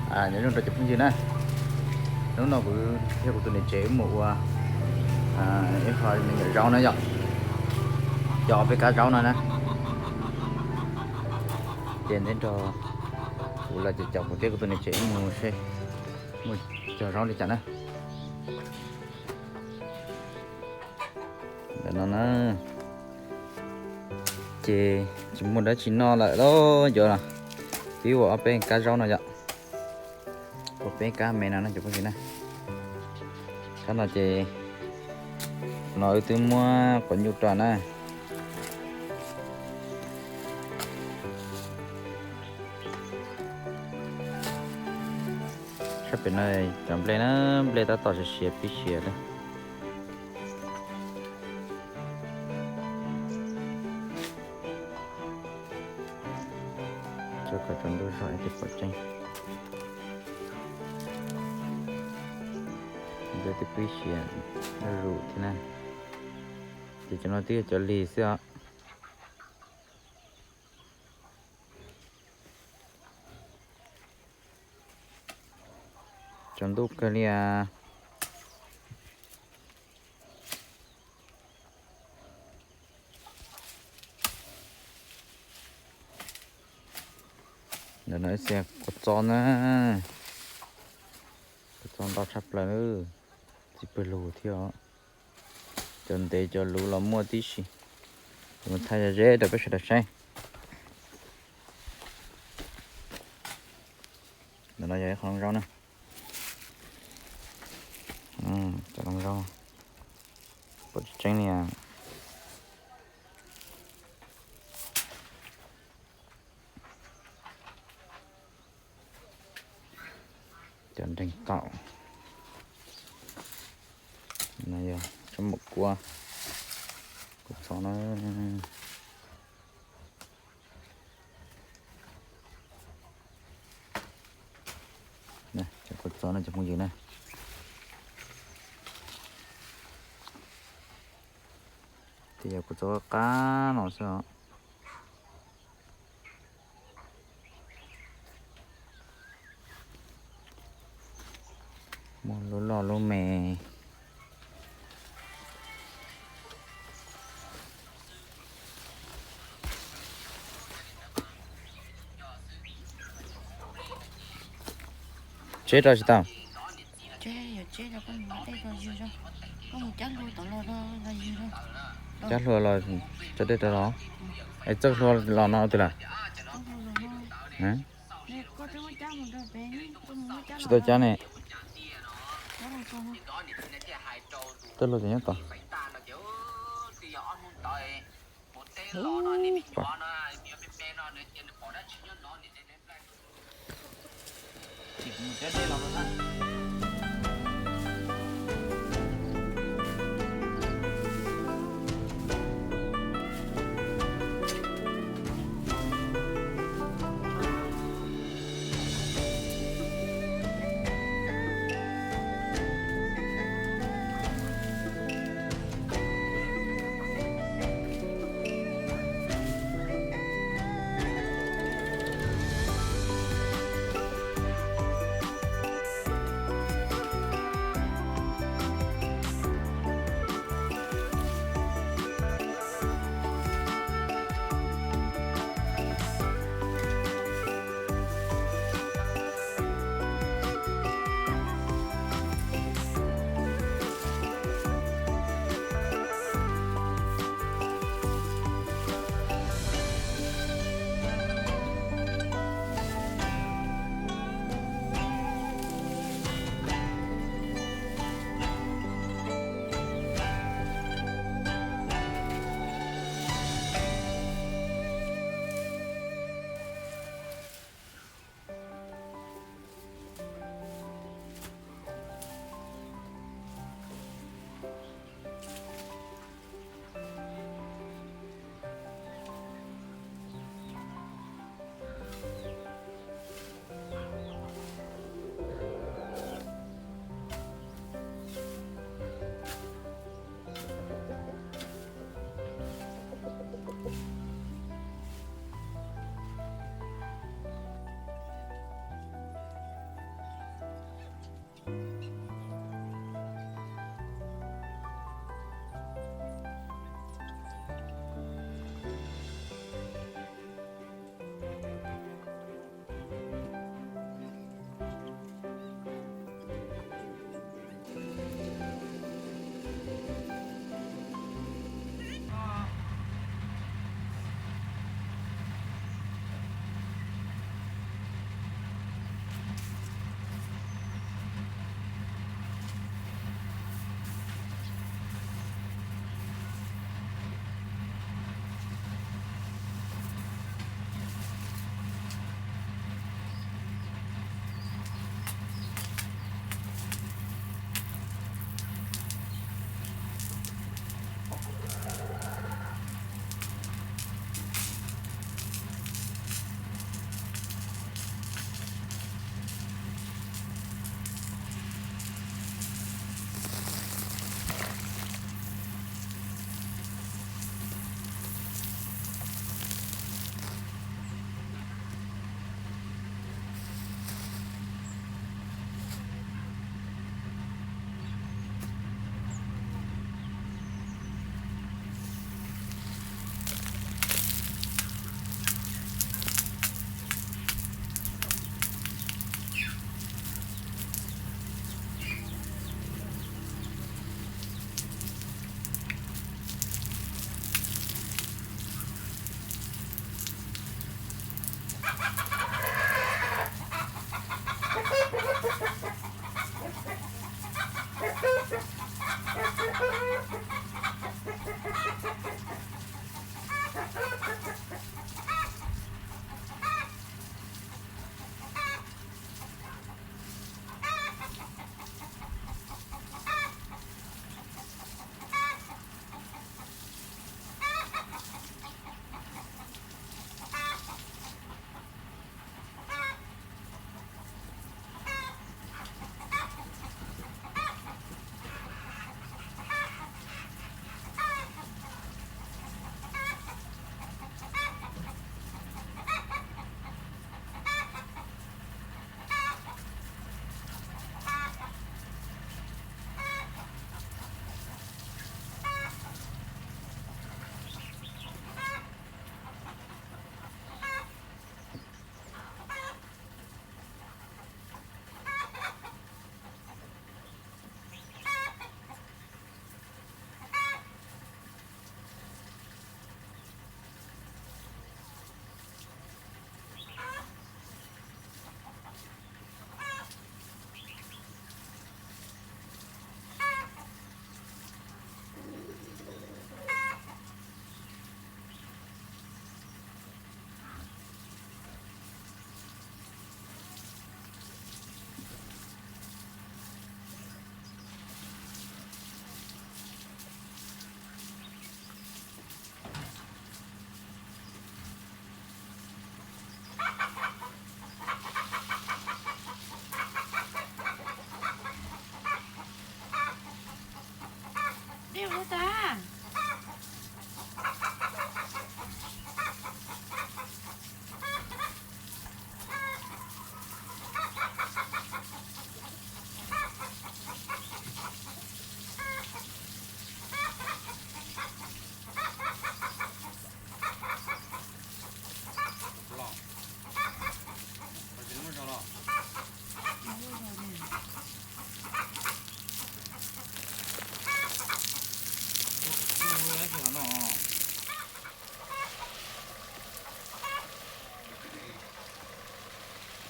Nyob zoo rau cov phooj ywg na, hnub no kuv thiab kuv tus niam tsev wb mus ua ib qho me nyuam zaub na yom, coj peb kab zaub no na. Ces ntev nrog kuv los ces coj kuv thiab kuv tus niam tsev wb mus seb muaj cog zaub li cas na. Ntawm no na, ces tsis muaj dab tsi noj lawm los yuav los pib ua ob peb kab zaub no yom. Ua peb kab me no na cov phooj ywg na. Kab no ces no wb twb muab quav nyuj rau na. Sab pem no cov nplej na, nplej tab tom siav siav pib siav lawm. Tso kom tsaus ntuj zog ces pom tseeb. Nplej twb pib siav zuj zus thiab na. Ces cov no twb yog cov lig xwb os. Tsaus ntuj kawg li as. Ntawm no ib txhia kua txob na, kua txob ntau tshaj plaws, tsis pawg lug thiab os. Cov ntev cov luv los muaj tib si. Mus thaij zej zog rau peb sawv daws saib. Ntawm no yog ib qho loo zaub na. Cov loo zaub pom tseeb tseeb li. Cov nreeg taum no yog tsob maum kuab, kua txob na. Cov kua txob no cov phooj ywg na, ces yog kua txob qab no xwb os. Muaj lub loj lub me. Tseb rau tsis tau. Cab hlua los tso dej rau los. Es txawj hlua los no twg lawm? Tsis tau cab ne. Txawj hlua ces nyob tod.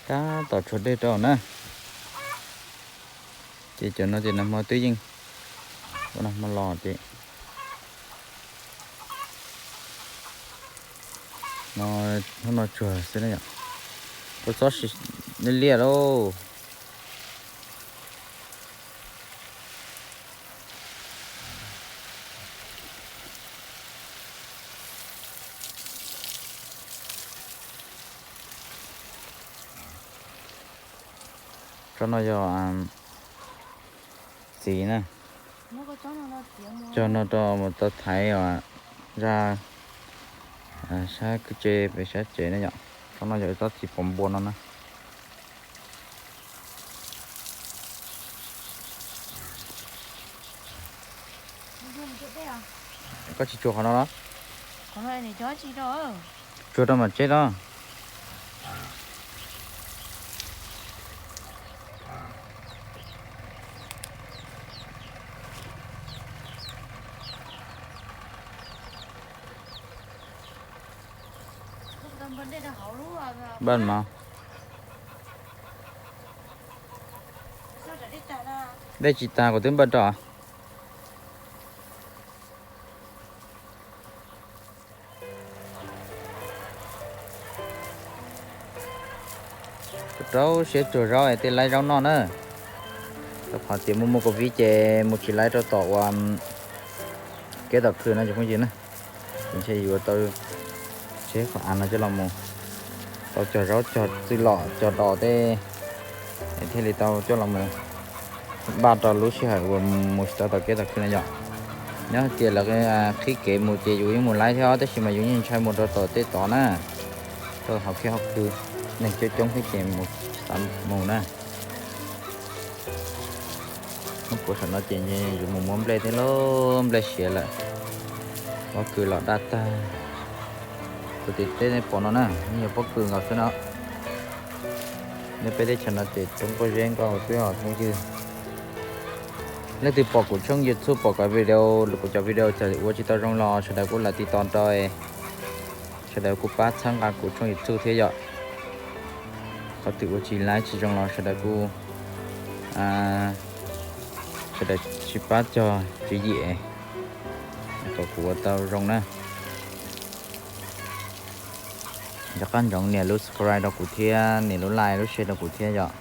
Tab tom tshuav dej rau na. Ces cov no ces nag hmo twb yeej, ua nag hmo los ces no, hnub no tsuag xwb na yom. Kua txob liab liab lauj. Tsob no yog txiv na. Cog no rau mus tau thaiv os, zaj sab kwj tse pem sab tsev na yom. Tsob no yog ib tsob txiv pos npua no na. Koj tsis tsuag qhov no los? Tsuag rau mam tseb los. Npaj mas. Dej tsis tag kuv twb npaj rau. Rau siab tsuag zaub es tej laib zaub noj na. Rau qhov tias muaj muaj covid ces mus tsis laib rau tom uas kev tom khw no cov phooj ywg na. Ces ntshe yuav tau tseb qhov av no coj los mus, tau cog zaub cog txwj lom cog dos tej, thiaj li tau coj los mus npaj rau lub sij hawm uas mus tsis tau tom kev tom khw no yom. Nyob hais tias lawv qhib kev mus ces yus yeej mus laib thiab os, tab sis mas yus yeej ntshai mus rau tom tej tod na, rau hauv kev hauv khw neeg coob coob thiab ces mus tsis tau mus na. Hnub puav saum no ces yus mus muab nplej thiab lauj, nplej siav lawm. Pob kws los daj tag. Kuv tim teb nej pom no na, yog pob kws nkaus xwb no. Nej peb teb chaws no ces roob pob zeb nkauj xwb os phooj ywg. Leej twg pom kuv tshooj YouTube pom kuv video, kuv cov video txawm ua tsis tau zoo los sawv daws kuj lam tiv tos rau, sawv daws kuj pab txhawb nqa kuv tshooj YouTube thiab yom. Qhov twg ua tsis laib tsis zoo los sawv daws kuj, sawv daws sib pab cog tswv yim kom kuv ua tau zoo na. Rov qab ntsoov nias lub subscribe rau kuv thiab, nias lub like lub share rau kuv thiab yom.